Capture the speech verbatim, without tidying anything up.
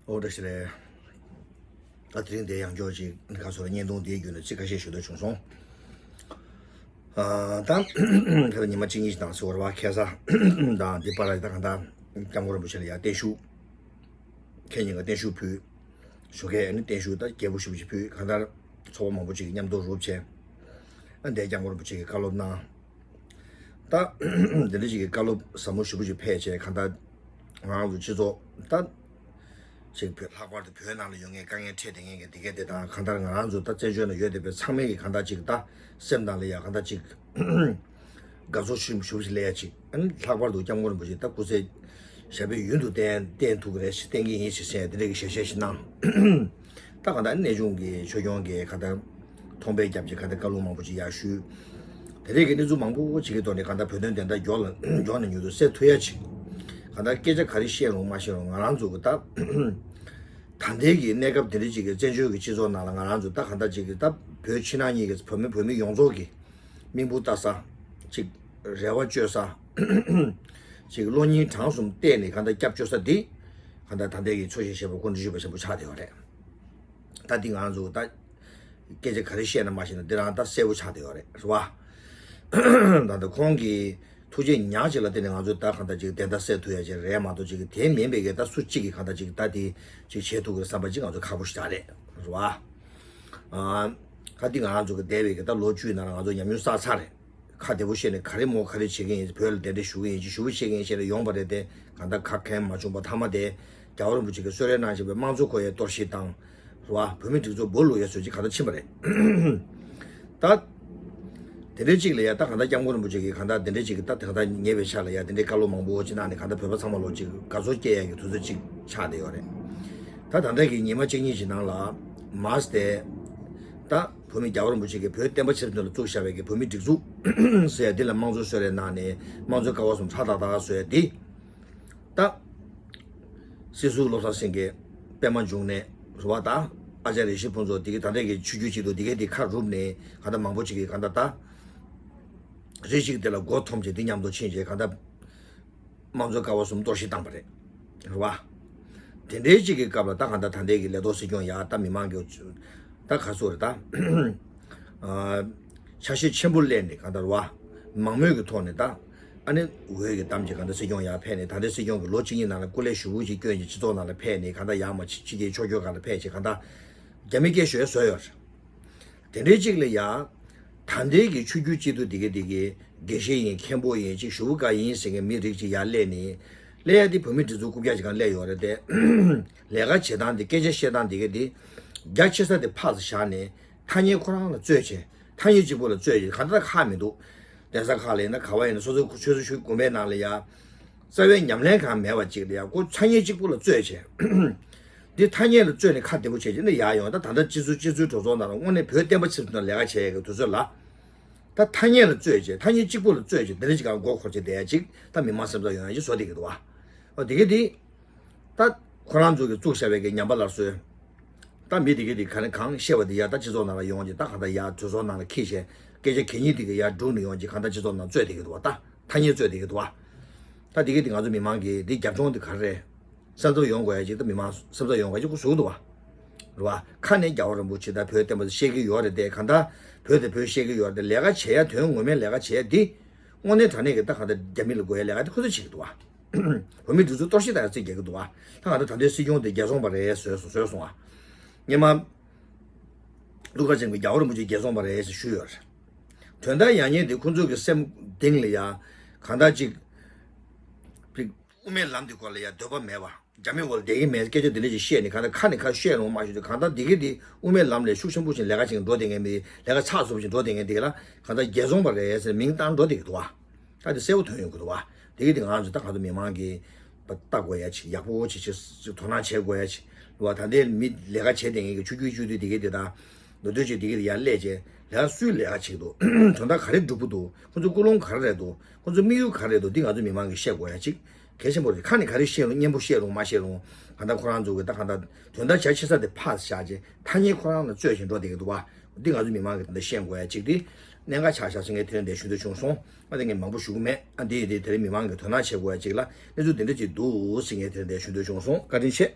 ཨོ་བཀྲ་ཤིས་བདེ་ལེགས། ཨ་དེ་རིང་འདིར་ཡང་བསྐྱར་ཅིག་ཁ་སོ་ལ་བརྙན་ཐུང་འདིའི་བརྒྱུད་ནས་ཚིག་ཁ་ཤས་ཞུ་འདོད་བྱུང་སོང་། ཨ་ད་ད་ལྟ་ཉི་མ་གཅིག་གཉིས་ཤིག་ནང་ཟེར་བ་ཁ་ས་དང་འདི་པར་ད་གང་ལྟར་སྐྱབས་མགོན་རིན་པོ་ཆེ་ལ་ཡང་བརྟན་བཞུགས། ཁྱེད་ཉིད་ཀྱི་བརྟན་བཞུགས་ཕུལ། ཞོགས་ཀས་ནི་བརྟན་བཞུགས་ད་རྒྱས་པོ་ཞེ་པོ་ཅིག་ཕུལ། གང་ལྟར་ཚོགས་པ་མང་པོ་ཅིག་མཉམ་དུ་རུབ་བྱས། ཨ་འདིར་སྐྱབས་མགོན་རིན་པོ་ཆེ་གིས་བཀའ་སློབ་གནང་། ད་འདི་འདྲ་ཅིག་གི་བཀའ་སློབ་ཟབ་མོ་ཞེ་པོ་ཅིག་ཕེབས་བྱས། གང་ལྟར་ང་རང་ཚོ་སྤྱི་ཚོགས་ད་ཅིག་བོད་ལྷག་པར་དུ་བོད་ནང་ལ་ཡོད་མཁན་དཀའ་ངལ་འཕྲད་བསྡད་མཁན་གྱི་འདི་གས་དེ་དང་། གང་ལྟར་ང་རང་ཚོ་ད་བཙན་བྱོལ་ནང་ཡོད་བསྡད་པའི་ཚང་མས་ཀྱི་གང་ལྟར་ཅིག་ད་སེམས་ནང་ལ་ཡ་གང་ལྟར་ཅིག་དགའ་ཚོར་ཞུ་ཞུ་ཞིག་ལས་ཡ་ཅིག་ཨ་ནི་ལྷག་པར་དུ་སྐྱབས་མགོན་རིན་པོ་ཆེ་ད་སྐུ་ཚེ་ཞབས་པད་ཡུན་དུ་བརྟན་བརྟན་ཐུབ་ཀྱི་རེད། བརྟན་གྱི་ཡིན་ཞེས་བཤད་དེ་འདྲ་གི་ཞལ་བཞེས་ཤིག་གནང་། ད་གང་ལྟར་གནས་ཆུང་གི་ཆོས་སྐྱོང་གི་གང་ལྟར་མཐོང་པའི་རྒྱབ་ཀྱི་གང་ལྟར་བཀའ་ལུང་མང་པོ་ཅིག་ཡར་ཞུས། དེ་རིགས་ཀྱི་གནས་ཚུལ་མང་པོ་ཅིག་གི་ཐོག་ནས་གང་ལྟར་བོད་དོན་བདེན་མཐའ་མགྱོགས་ལ་མགྱོགས་ནས་མྱུར་དུ་སེལ་ཐུབ་ཡ་ཅིག་གང་ལྟར་སྐད་ཆ་ག་རེ་བཤད་རུང་མ་བཤད་རུང་ང་རང་ཚོ་གི་ད་ད་ལྟའི་གི་གནས་སྐབས་དེ་འདྲ་ཅིག་གི་བཙན་བྱོལ་གྱི་སྤྱི་ཚོགས་ནང་ལ་ང་རང་ཚོ་ད་གང་ལྟར་ཅིག་གི་ད་བོད་ཕྱི་ནང་གཉིས་ཀྱི་བོད་མི་བོད་མི་ཡོངས་རྫོགས་ཀྱི་མིག་འབུར་ལྟ་ས་ཅིག་རེ་བ་བཅོལ་ས་ཅིག་གློ་སྙིང་བྲང་གསུམ་གཏད་ནས་གང་ལྟར་སྐྱབས་བཅོལ་ས་འདི་གང་ལྟར་ད་ལྟའི་གི་འཚོ་བྱེད་བྱེད་པ་སྐུ་མགྲོན་ཆེན་པོ་ཆེན་པོ་ཆགས་བསྡད་ཡོད་རེད། ད་འདི་ང་རང་ཚོ་ད་སྐད་ཆ་ག་རེ་བཤད་ན་མ་ཤེས་ན་འདི་རང་ད་གསལ་པོ་ཆགས་བསྡད་ཡོད་རེད། རེད་བ། ད་ལྟ་ཁོང་གི་ཐུགས་རྗེ་ཉག་གཅིག་ལ་བརྟེན་ནས་ང་ཚོ་ད་གང་ལྟར་ཅིག་བདེན་མཐའ་གསལ་ཐུབ་ཡ་ཅིག་རེད་མ་གཏོགས་ཅིག་དེ་མིན་པའི་གི་ད་སུ་གཅིག་གིས་གང་ལྟར་ཅིག་ད་དེ་ཅིག་བྱེད་ཐུབ་ཀྱི་བསམ་པ་ཅིག་ང་ཚོ་ཁག་པོ་ཞིག་རེད། རེད་བ། ཨ་ད་འདི་ང་རང་ཚོ་གི་འདས་པའི་གི་ད་ལོ་བཅུའི་ནང་ལ་ང་ཚོ་ཉམས་མྱོང་བསགས་ཚར་རེད། ཁ་བདེ་པོ་བཤད་ནས་ག་རེ་མོ་ག་རེ་བྱེད་ཀྱི་ཡིན། བོད་ལ་གདན་འདྲེན་ཞུ་གི་ཡིན་ཅིག་ཞུ་བ་བྱེད་ཀྱི་ཡིན་ཞེས་ནས་ཡོང་པ་རེད་དེ། གང་ལྟར་ཁ་མཁན་མ་བྱུང་པ་མཐའ་མ་དེ་རྒྱལ་བ་རིན་པོ་ཆེ་གིས་གསོལ་རས་གནང་བཞིན་པའི་དམངས་གཙོ་སྐོར་ཡའི་གཏོར་བཤིག་བཏང་། རེད་བ། བོད་མི་སྒྲིག་འཛུགས་སྦོ་ལུག་ཡ་བཟོས་ཅིག་གང་ལྟར་ཕྱིན་པ་རེད། ད་དེ་འདྲའི་ཅིག་ལ་ཡ་ད་གང་ལྟར་སྐྱབས་མགོན་རིན་པོ་ཆེ་གིས་གང་ལྟར་དེ་འདྲའི་ཅིག་ད་གང་ལྟར་ཉེ་བའི་ཆར་ལ་ཡ་དེ་འདྲའི་བཀའ་སློབ་མང་པོ་ཅིག་གནང་ནས་གང་ལྟར་བོད་པ་ཚང་མ་ལོ་ཅིག་དགའ་ཚོར་སྐྱེ་ཡ་གི་དུས་ཚོད་ཅིག་ཆགས་བསྡད་ཡོད་རེད། ད་ད་ལྟ་གི་ཉི་མ་གཅིག་གཉིས་ཀྱི་ནང་ལ་མར་སྟེ་ད་བོད་མི་རྒྱལ་བ་རིན་པོ་ཆེ་གིས་བོད་བསྟན་པ་ཆབ་སྲིད་ལ་བཙུགས་བཞག་པའི་གི་བོད་མི་སྒྲིག་འཛུགས་ཟེར་ཡ་འདི་ལ་དམངས་གཙོ་གསོལ་རས་གནང་ནས་དམངས་གཙོའི་ཀ་བ་གསུམ་ཧྲ་ཏག་ཏག་བཟོས་ཡ་འདི། ད་སྲིད་ཟུར་བློ་བཟང་སེང་གེ། པད་མ་འབྱུང་གནས། རེད་བ། ད་ཨ་ཅར་ཡེ་ཤེས་ཕུན་ཚོགས་འདི་གི་ད་ལྟ་གི་ཆོས་བརྒྱུད་སྤྱི་འཐུས་འདི་གའི་འདི་ཁ་རུབ་ནས་གང་ལྟར་མང་པོ་ཅིག་གིས་གང་ལྟར་ད་རེ་ཞིག་དེ་ལ་མགོ་འཐོམས་བྱས་འདི་མཉམ་དུ་ཕྱིན་བྱས་གང་ལྟར་དམངས་གཙོའི་ཀ་བ་གསུམ་གཏོར་བཤིག་བཏང་པ་རེད། རེད་བ། དེ་འདྲའི་ཅིག་གི་སྐབས་ལ་ད་གང་ལྟར་ད་ལྟའི་གི་ལས་ཐོག་སྲིད་སྐྱོང་ཡ་ད་མི་མང་གི་ད་ག་ཚོད་རེད་ད། ཨ་ཆ་ཤས་ཆེན་པོ་སླེབས་ནས་གང་ལྟར་བ། མང་མོས་ཀྱི་ཐོག་ནས་ད། ཨ་ནི་འོས་ཀྱི་གཏམ་གྱི་གང་ལྟར་སྲིད་སྐྱོང་ཡར་ཕེབས་ནས་ད་ལྟའི་སྲིད་སྐྱོང་གི་ལོ་གཅིག་གཉིས་ནང་ལ་སྐུ་ལས་ཞེ་པོ་ཅིག་བསྐྱོན་གྱི་སྤྱི་ཚོགས་ནང་ལ་ཕེབས་ནས་གང་ལྟར་ཡར་མར་ཕྱི་ཕྱི་རྒྱལ་ཕྱོགས་བསྐྱོད་སྒང་ལ་ཕེབས་བྱས་གང་ལྟར་རྒྱ་མི་སྐད་ཤོད་བཟོས་ཡོད་རེད། དེ་འདྲའི་གཅིག་ལ་ཡ། ད་ལྟའི་གི་ཆོས་བརྒྱུད་སྤྱི་འཐུས་འདི་ག་འདི་གི་དགེ་བཤེས་ཡིན་མཁན་པོ་ཡིན་ཅིག་ཞེ་པོ་འགའ་ཡིན་ཟེར་མཁན་མི་རིགས་ཅིག་ཡར་སླེབས་ནས། སླེབས་ཡ་དེ་བོད་མི་སྒྲིག་འཛུགས་རྐུབ་བཀྱག་ཅིག་སྒང་སླེབས་ཡོད་རེད་དེ། ལས་ཀ་བྱེད་སྟངས་འདི་སྐད་ཆ་བཤད་སྟངས་འདི་ག་འདི། རྒྱ་ཆེ་ས་དེ་ཕར་བཞག་ནས། ཐ་སྙད་ཁོ་རང་ལ་རྩོད་བྱས། ཐ་སྙད་གཅིག་པུ་ལ་རྩོད་བྱས་གང་ལྟར་ཁག་མི་འདུག་གདན་ས་ཁག་ལ་ཡིན་ན་ག་བ་ཡིན་ན་སོ་སོའི་ཆོས་སྲིད་དགོན་པའི་ནང་ལ་ཡ། རྩ་བའི་ཉམས་ལེན་གང་མེད་པ་ཅིག་ལ་ཡ་ཁོ་ཐ་སྙད་གཅིག་པུ་ལ་རྩོད་བྱས། འདི་ཐ་སྙད་ལ་རྩོད་ནས་ཁ་བདེ་པོ་བྱས་ཀྱི་ནི་ཡ་ཡོང་ད་ད་ལྟ་སྤྱི་ཚོགས་སྤྱི་ཚོགས་གྲོས་ཚོགས་ནང་ལ་དངོས་གནས་བོད་བསྟན་པ་ཆབ་སྲིད་ལ་ལས་ཀ་བྱས་ཡ་གི་དུས་ཚོད་ལ། ད་ཐ་སྙད་ལ་རྩོད་བྱས་ཐ་སྙད་གཅིག་པུ་ལ་རྩོད་བྱས་འདི་འདྲ་ཅིག་གང་མགོ་འཁོར་བྱས་བསྡད་ཡ་ཅིག་ད་མི་མང་སེམས་ཚོར་ཡོང་ཡ་ཅིག་བཟོ་བསྡད་ཀྱི་འདུག་བ། འོ་དེ་ག་དེ། ད་ཁོ་རང་ཚོ་གིས་བཙུགས་བཞག་པའི་གི་ཉམས་པ་སླར་གསོའི། ད་མི་དེ་ག་དེ་ག་ནས་གང་བཤད་པ་དེ་ཡ་ད་སྤྱི་ཚོགས་ནང་ལ་ཡོང་གི་ད་གང་ལྟར་ཡ་གྲོས་ཚོགས་ནང་ལ་འཁྱེར་བྱས་སྐད་ཆ་གད་སྙིགས་དེ་ག་ཡ་སྒྲུག་ནས་ཡོང་གི་གང་ལྟར་སྤྱི་ཚོགས་ནང་རྩོད་བསྡད་ཀྱི་འདུག་བ། ད་ཐ་སྙད་རྩོད་བསྡད་ཀྱི་འདུག་བ། ད་དེ་ག་དེ་ང་ཚོ་མི་མང་གིས་འདི་རྒྱབ་ལྗོངས་དེ་ག་རེ་རེད། སེམས་འཚབ་ཡོང་དགོས་ཡ་ཅིག་ད་མི་མང་སེམས་འཚབ་ཡོང་དགོས་ཡ་ཅིག་ཁོ་བཟོ་གི་འདུག་བ། རེད་བ། ཁ་ནས་རྒྱལ་བ་རིན་པོ་ཆེ་དང་བོད་བསྟན་པ་བཤད་ཀྱི་ཡོད་རེད་དེ་གང་ལྟར་བོད་དེ་བོད་བཤད་ཀྱི་ཡོད་རེད་དེ་ལས་ཀ་བྱེད་ཡ་དོན་ངོ་མའི་ལས་ཀ་བྱེད་ཡ་འདི། དངོས་གནས་དྲང་གནས་ཀྱི་ད་གང་ལྟར་རྒྱ་མི་ལ་དགོས་ཡ་ལས་ཀ་དེ་ཁོ་ཚོས་བྱེད་ཀྱི་འདུག་བ། བོད་མིའི་སྒྲིག་འཛུགས་གཏོར་བཤིག་བཏང་ཡ་རྩིས་རྒྱག་གི་འདུག་བ། ད་གང་ལྟར་ད་ལྟའི་སྲིད་སྐྱོང་དེ་རྒྱལ་སོང་པ་རེད་བཟོས་སོང་བཟོས་སོང་བ། སྔོན་མ། ཐུགས་ཁར་བཅངས་པའི་རྒྱལ་བ་རིན་པོ་ཆེ་རྒྱལ་སོང་པ་རེད་ཟེར་ཞུས་ཡོད་རེད། དོན་དག་ཡང་སྙིང་དེ་ཁོང་ཚོ་གི་སེམས་གཏིང་ལ་ཡ། གང་ལྟར་ཅིག་དབུ་མའི་ལམ་དེ་སྐོར་ལ་ཡ་འདོད་པ་མེད་པ། རྒྱ་མི་འོག་ལ་བསྡད་ཀྱི་མེད་སྐད་ཆ་དེ་འདྲ་ཅིག་བཤད་ནས་གང་ལྟར་ཁ་ནས་ཁ་བཤད་རུང་མ་ཤེས་དུས་གང་ལྟར་འདི་གི་དེ་དབུ་མའི་ལམ་ལས་ཤུགས་ཆེན་པོ་ཞིག་ལས་ཀ་བྱེད་འགྲོ་བསྡད་མཁན་མི་ལས་ཀ་ཚགས་ཚུད་པོ་ཞིག་འགྲོ་བསྡད་མཁན་འདི་ག་ལ་གང་ལྟར་རྒྱལ་སོང་པ་རེད་ཟེར་མིང་བཏང་འགྲོ་བསྡད་ཀྱི་འདུག་བ། ད་དེ་གསལ་པོ་ཐོན་ཡོང་གི་འདུག་བ། དེ་གི་དེ་ང་ཚོ་ད་གང་ལྟར་མི་མང་གིས་ལྟ་དགོས་ཡ་ཅིག་ཡག་པོ་ཅིག་ཅིག་དོ་སྣང་བྱེད་དགོས་ཡ་ཅིག་རེད་བ། ད་ལྟའི་མི་ལས་ཀ་བྱེད་བསྡད་མཁན་གྱི་ཆོས་བརྒྱུད་བཅུ་དུས་དེ་གི་དེ་དང་། མདོ་སྟོད་ཅིག་དེ་གི་དེ་ཡར་སླེབས་བྱས་ལས་ཀ་སུས་ལས་ཀ་བྱེད་ཀྱི་འདུག་དོན་དག་ག་རེ་སྒྲུབ་ཀྱི་འདུག་ཁོང་ཚོ་ཀུན་སློང་ག་རེ་རེད་འདུག་ཁོང་ཚོ་དམིགས་ཡུལ་ག་རེ་འདུག་འདི་ང་ཚོ་མི་མང་གིས་ཤེས་དགོས་ཡ་ཅིག་གལ་ཆེན་པོ་རེད། ཁ་ནས་ག་རེ་བཤད་རུང་སྙན་པོ་བཤད་རུང་མ་བཤད་རུང་གང་ལྟར་ཁོ་རང་ཚོ་གི་ད་གང་ལྟར་དོན་དག་བྱ་ཆེ་ས་དེ་ཕར་བཞག་བྱས་ཐ་སྙད་ཁོ་རང་ལ་རྩོད་བཞིན་འགྲོ་བསྡད་ཀྱི་འདུག་བ། འདི་ང་ཚོ་མི་མང་གིས་ད་ལྟ་ཤེས་དགོས་ཡ་ཅིག་དེ་གནད་འགག་ཆགས་ཤག་ཟེར་ངས་དེ་རིང་འདིར་ཞུ་འདོད་བྱུང་སོང་། ཨ་དེ་ངས་མང་པོ་ཞུ་གི་མེད། ཨ་འདི་ཡི་དེ་དེ་རིང་མི་མང་གིས་དོ་སྣང་བྱེད་དགོས་ཡ་ཅིག་ལ་གནས་ཚུལ་འདི་འདྲ་ཅིག་འདུག་ཟེར་ངས་དེ་རིང་འདིར་ཞུ་འདོད་བྱུང་སོང་། བཀའ་དྲིན་ཆེ།